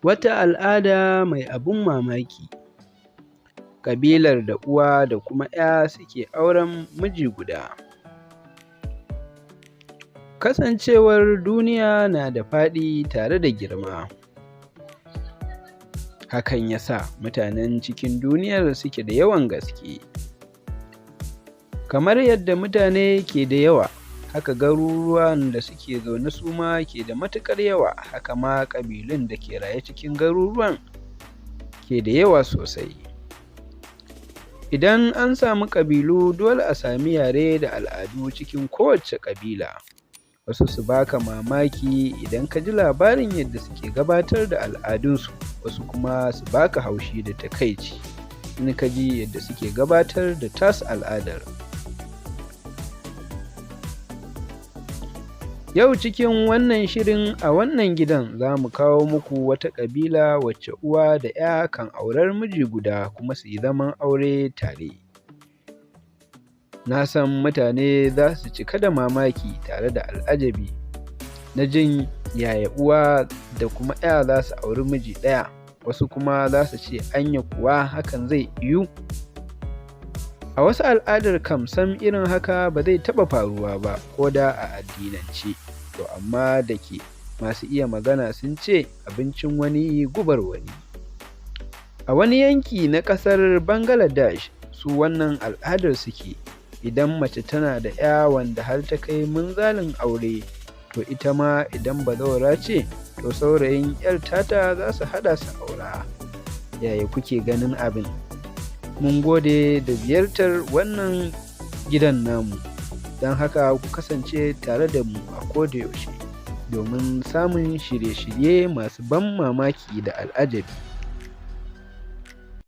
Wata al'ada mai abun mamaki, ƙabilar da uwa da kuma ‘ya suke auren miji guda. Kasancewar duniya na da faɗi tare da girma, hakan ya sa mutanen cikin duniyar suke da yawan gaske. Kamar yadda mutane ke da yawa, haka garuruwan da suke zaune su ma ke da matuƙar yawa, haka ma ƙabilun da ke raye cikin garuruwan ke da yawa sosai. Idan an samu ƙabilu, dole a sami yare da al'adu cikin kowacce ƙabila. Wasu su baka mamaki idan ka ji labarin yadda suke gabatar da al'adunsu, wasu kuma su baka haushi da takaici in ka ji yadda suke gabatar da tasu al'adar. Yau cikin wannan shirin a wannan gidan za mu kawo muku wata ƙabila wacce uwa da ‘ya kan aurar miji guda kuma su yi zaman aure tare. Na san mutane za su cika da mamaki tare da al'ajabi na jin yaya uwa da kuma ‘ya za su auri miji ɗaya, wasu kuma za su ce anya kuwa hakan zai yiwu? A wasu al'adar kam sam irin haka ba zai taɓa faruwa ba ko da a addinance, to amma da ke masu iya magana sun ce abincin wani gubar wani. A wani yanki na ƙasar Bangaladesh su wannan al'adar suke, idan mace tana da ‘ya wanda har ta kai munzalin aure, to ita ma idan bazawara ce, to saurayin ‘yar tata za su haɗa su aura. Yaya kuke ganin abin? Mun gode da ziyartar wannan gidan namu, don haka ku kasance tare da mu a koda yaushe domin samun shirye-shirye masu ban mamaki da al'ajabi.